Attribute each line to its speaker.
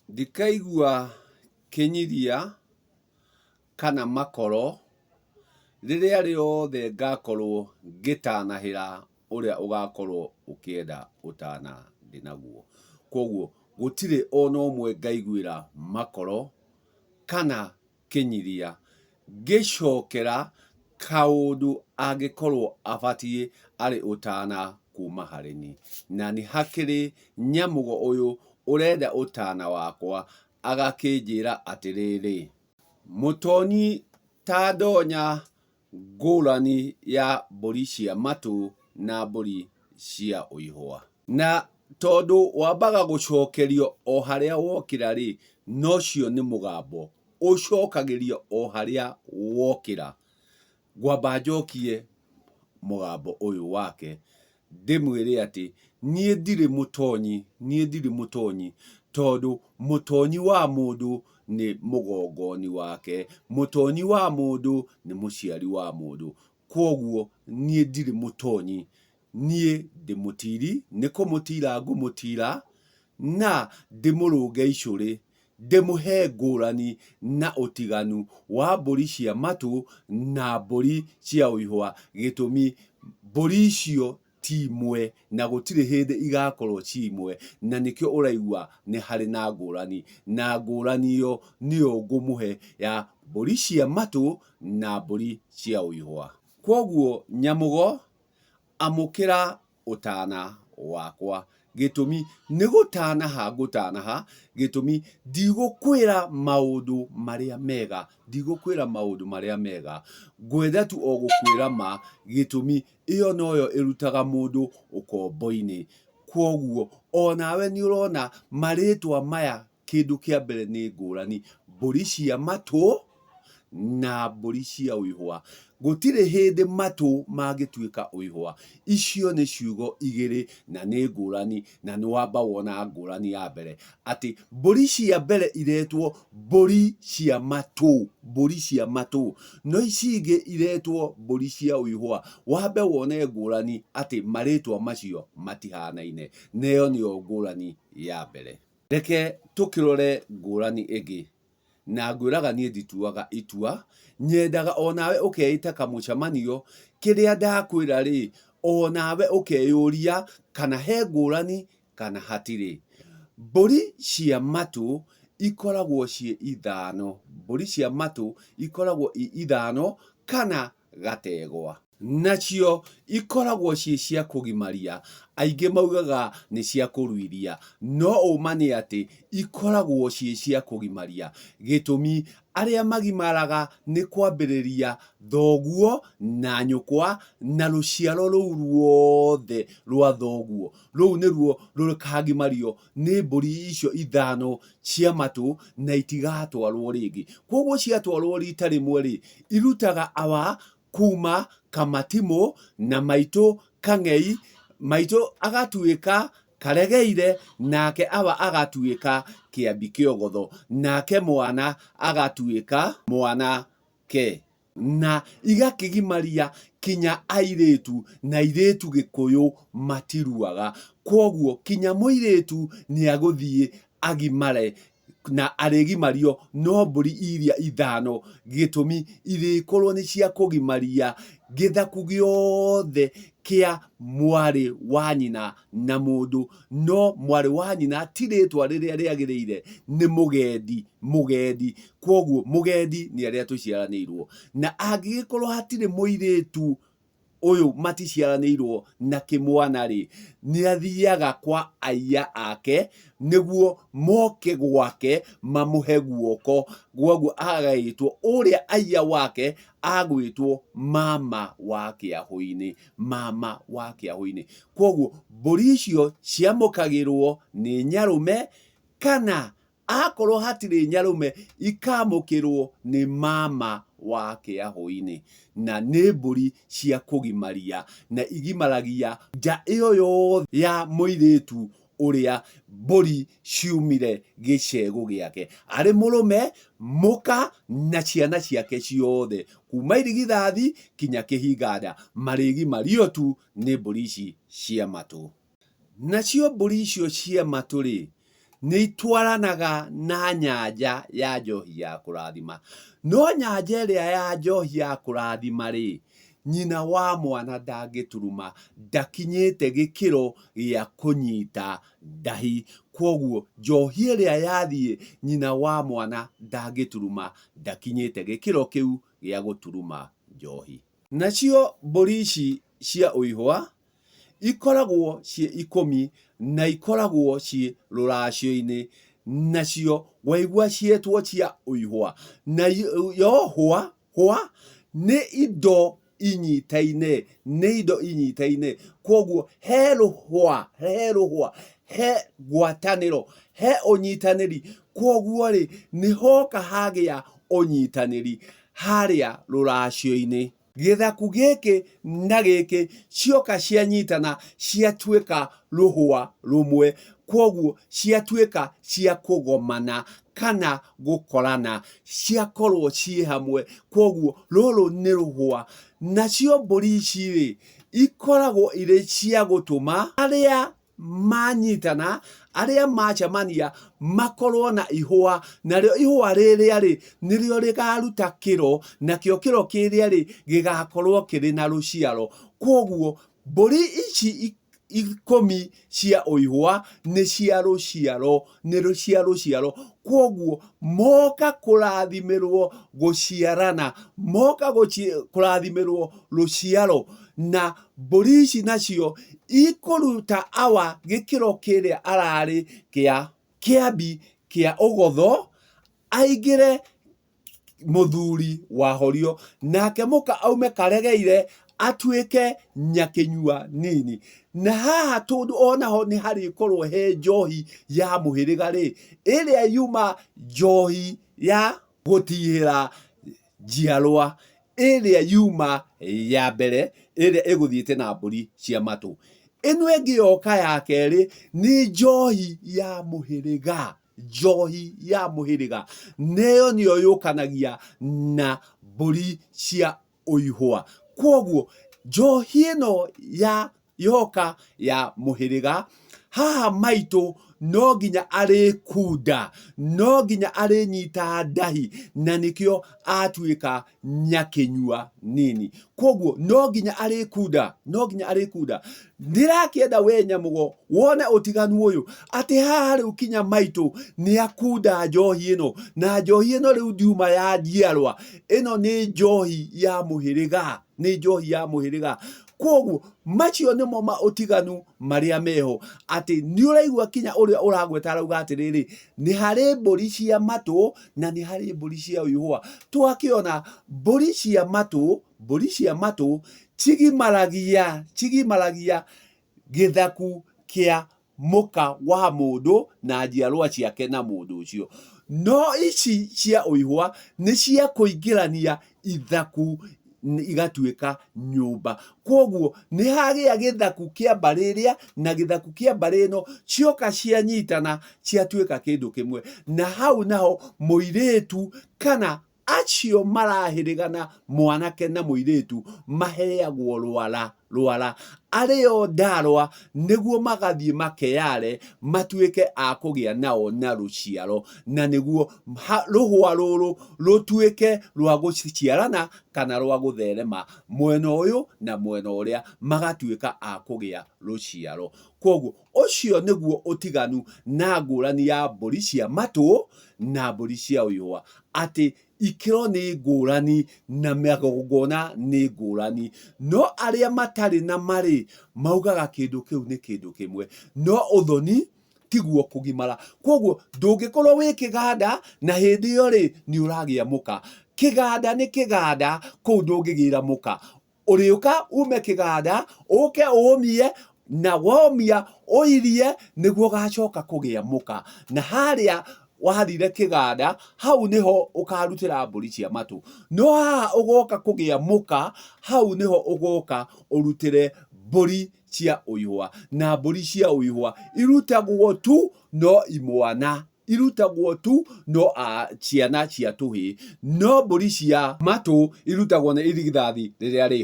Speaker 1: Ndikaigua kĩnyiria kana makoro rĩrĩa rĩothe ngakorwo ngĩtanahĩra ũrĩa ũgakorwo ũkĩenda ũtana ndĩ naguo. Kwoguo gũtirĩ ona ũmwe ngaiguĩra makoro kana kĩnyiria ngĩcokera kaũndũ angĩkorwo abatiĩ arĩ ũtana kuma harĩ niĩ. Na nĩ hakĩrĩ nyamũgo ũyũ ũrenda ũtana wakwa agakĩnjĩra atĩrĩrĩ, Mũtonyi ta ndonya ngũrani ya mbũri cia matũ na mbũri cia ũihwa. Na tondũ wambaga gũcokerio o harĩa wokĩra-rĩ, nocio nĩ mũgambo, ũcokagĩrio o harĩa wokĩra. Ngwamba njokie mũgambo ũyũ wake ndĩmwĩre atĩ niĩ ndirĩ mũtonyi, niĩ ndirĩ mũtonyi, tondũ mũtonyi wa mũndũ nĩ mũgongoni wake, mũtonyi wa mũndũ nĩ mũciari wa mũndũ. Kwoguo niĩ ndirĩ mũtonyi, niĩ ndĩ mũtiri, nĩ kũmũtira ngũmũtira na ndĩmũrũnge icũrĩ, ndĩmũhe ngũrani na ũtiganu wa mbũri cia matũ na mbũri cia ũihwa, gĩtũmi mbũri icio ti imwe na gũtirĩ hĩndĩ igakorwo ci imwe, na nĩkĩo ũraigua nĩ harĩ na ngũrani, na ngũrani ĩyo nĩyo ngũmũhe ya mbũri cia matũ na mbũri cia ũihwa. Kwoguo Nyamũgo, amũkĩra ũtana wakwa. Gĩtũmi nĩ gũtanaha ngũtanaha, gĩtũmi ndigũkwĩra maũndũ marĩa mega, ndigũkwĩra maũndũ marĩa mega, ngwenda tu o gũkwĩra ma, gĩtũmi ĩyo noyo ĩrutaga mũndũ ũkombo-inĩ. Kwoguo onawe nĩ ũrona marĩtwa maya Kĩndũ kĩa mbere nĩ ngũrani, mbũri cia matũ na mbũri cia ũihwa. Gũtirĩ hĩndĩ matũ mangĩtuĩka ũihwa. Icio nĩ ciugo igĩrĩ na nĩ ngũrani, na nĩ wamba wona ngũrani ya mbere atĩ mbũri cia mbere iretwo mbũri cia matũ, mbũri cia matũ, no ici ingĩ iretwo mbũri cia ũihwa. Wambe wone ngũrani atĩ marĩtwa macio matihanaine, na ĩyo nĩyo ngũrani ya mbere. Reke tũkĩrore ngũrani ĩngĩ. Na ngwĩraga niĩ ndituaga itua, nyendaga o nawe ũkeĩta kamũcemanio, kĩrĩa ndakwĩra rĩ, o nawe ũkeyũria kana he ngũrani kana hatirĩ. Mbũri cia matũ ikoragwo ciĩ ithano, mbũri cia matũ ikoragwo i ithano kana gategwa. Nacio ikoragwo ciĩ cia kũgimaria, aingĩ maugaga nĩ cia kũruithia, no ũma nĩ atĩ ikoragwo ciĩ cia kũgimaria. Gĩtũmi, arĩa magimaraga nĩ kwambĩrĩria thoguo na nyũkwa na rũciaro rũu ruothe rwa thoguo, rũu nĩruo rũkagimario nĩ mbũri icio ithano cia matũ na itigatwarwo rĩngĩ. Kwoguo ciatwarwo rita rĩmwe-rĩ, irutaga awa kuma Kamatimũ na maitũ Kang'ei, maitũ agatuĩka Karegeire nake awa agatuĩka Kĩambi Kĩogotho, nake mwana agatuĩka mwana ke. Na igakĩgimaria kinya airĩtu, na airĩtu Gĩkũyũ matiruaga. Kwoguo kinya mũirĩtu nĩagũthiĩ agimare na arĩgimario no mbũri iria ithano, gĩtũmi irĩkorwo nĩ cia kũgimaria gĩthaku gĩothe kĩa mwarĩ wa nyina na mũndũ, no mwarĩ wa nyina ti rĩtwa rĩrĩa rĩagĩrĩire, nĩ mũgendi, mũgendi. Kwoguo mũgendi nĩ arĩa tũciaranĩirwo. Na angĩgĩkorwo hatirĩ mũirĩtu ũyũ maticiaranĩirwo na kĩmwana-rĩ, nĩathiaga kwa aiya ake nĩguo moke gwake mamũhe guoko, kwoguo agagĩtwo ũrĩa aiya wake agwĩtwo mama wa kĩahũ-inĩ, mama wa kĩahũ-inĩ. Kwoguo mbũri icio ciamũkagĩrwo nĩ nyarũme kana akorwo hatirĩ nyarũme ikamũkĩrwo nĩ mama wa kĩahũ-inĩ. Na nĩ mbũri cia kũgimaria na igimaragia nja ĩyo yothe ya mũirĩtu ũrĩa mbũri ciumire gĩcegũ gĩake, arĩ mũrũme, mũka na ciana ciake ciothe, kuma irigithathi kinya kĩhinga nda, marĩgimario tu nĩ mbũri ici cia matũ. Nacio mbũri icio cia matũ-rĩ, nĩ itwaranaga na nyanja ya njohi ya kũrathima. No nyanja ĩrĩa ya njohi ya kũrathima rĩ, nyina wa mwana ndangĩturuma, ndakinyĩte gĩkĩro gĩa kũnyita ndahi. Kwoguo njohi ĩrĩa yathiĩ nyina wa mwana ndangĩturuma, ndakinyĩte gĩkĩro kĩu gĩa gũturuma njohi. Nacio mbũri ici cia ũihwa ikoragwo ciĩ ikũmi na ikoragwo ciĩ rũracio-inĩ, nacio waigua cietwo cia ũihwa. Na yohwa, hwa, nĩ indo inyitaine, nĩ indo inyitaine. Kwoguo he rũhwa, he rũhwa, he ngwatanĩro, he ũnyitanĩri. Kwoguo rĩ, nĩ hoka hagĩa ũnyitanĩri harĩa rũracio-inĩ. Gĩthaku gĩkĩ na gĩkĩ cioka cianyitana ciatuĩka rũhũa rũmwe, kwoguo ciatuĩka cia kũgomana kana gũkorana, ciakorwo ciĩ hamwe, kwoguo rũrũ nĩ rũhũa. Nacio mbũri ici-rĩ, ikoragwo irĩ cia gũtũma arĩa manyitana, arĩa macemania makorwo na ihũa, narĩo ihũa rĩrĩa rĩ, nĩrĩo rĩkaruta kĩro, nakĩo kĩro kĩrĩa rĩ, gĩgakorwo kĩrĩ na rũciaro. Kwoguo mbũri ici ikũmi cia ũihũa nĩ cia rũciaro, nĩ cia rũciaro. Kwoguo moka kũrathimĩrwo gũciarana, moka kũrathimĩrwo rũciaro na Mbũri ici nacio ikũruta awa gĩkĩro kĩrĩa ararĩ kĩa kĩambi kĩa ũgotho aingĩre mũthuri wa horio nake mũka aume karegeire atuĩke nyakĩnyua nini. Na haha tondũ onaho nĩ harĩkorwo he njohi ya mũhĩrĩga rĩ, ĩrĩa yuma njohi ya gũtihĩra njiarwa ĩrĩa yuma ya mbere ĩrĩa ĩgũthiĩte na mbũri cia matũ. Ĩno ĩngĩ yoka ya kerĩ nĩ njohi ya mũhĩrĩga, njohi ya mũhĩrĩga, neyo nĩyo yũkanagia na mbũri cia ũihũa. Kwoguo njohi ĩno ya yoka ya mũhĩrĩga haha maitũ no nginya arĩkunda, no nginya arĩnyita ndahi, na nĩkĩo atuĩka nyakĩnyua nini. Kwoguo no nginya arĩkunda, no nginya arĩkunda. Ndĩrakĩenda we nyamũgo wone ũtiganu ũyũ atĩ haha rĩu kinya maitũ nĩ akunda njohi ĩno, na njohi ĩno rĩu ndiuma ya njiarwa, ĩno nĩ njohi ya mũhĩrĩga, nĩ njohi ya mũhĩrĩga. Kwoguo macio nĩmo ma ũtiganu marĩa meho, atĩ nĩ ũraigua kinya ũrĩa ũragweta arauga atĩrĩrĩ, nĩ harĩ mbũri cia matũ na nĩ harĩ mbũri cia ũihũa. Twakĩona mbũri cia matũ, mbũri cia matũ cigimaragia, cigimaragia gĩthaku kĩa mũka wa mũndũ na njiarwa ciake na mũndũ ũcio. No ici cia ũihwa nĩ cia kũingĩrania ithaku igatuĩka nyũmba. Kwoguo nĩ hagĩa gĩthaku kĩa mbarĩ ĩrĩa na gĩthaku kĩa mbarĩ ĩno, cioka cianyitana ciatuĩka kĩndũ kĩmwe. Na hau naho mũirĩtu kana acio marahĩrĩgana mwanake na mũirĩtu maheagwo rwara rwara arĩo ndarwa nĩguo magathiĩ makeyare matuĩke a kũgĩa nao na rũciaro na nĩguo rũhwa rũrũ rũtuĩke rwa gũciarana kana rwa gũtherema mwena ũyũ na mwena ũrĩa magatuĩka a kũgĩa rũciaro. Kwoguo ũcio nĩguo ũtiganu na ngũrani ya mbũri cia matũ na mbũri cia ũihwa, atĩ ikĩro nĩ ngũrani na magongona nĩ ngũrani. No arĩa matarĩ na marĩ maugaga kĩndũ kĩu nĩ kĩndũ kĩmwe, no ũthoni tiguo kũgimara. Kwoguo ndũngĩkorwo wĩ kĩganda na hĩndĩ ĩyo rĩ nĩ ũragĩa mũka. Kĩganda nĩ kĩganda, kũu ndũngĩgĩra mũka. Ũrĩũka ume kĩganda, ũke ũmie, na womia ũirie nĩguo ũgacoka kũgĩa mũka. Na harĩa wathire kĩganda, hau nĩho ũkarutĩra mbũri cia matũ. No haha ũgoka kũgĩa mũka, hau nĩho ũgoka ũrutĩre mbũri cia ũihwa. Na mbũri cia ũihwa irutagwo tu no imwana. Irutagwo tu no a ciana cia tũhĩĩ. No mbũri cia matũ irutagwo nĩ irigithathi rĩrĩa rĩ.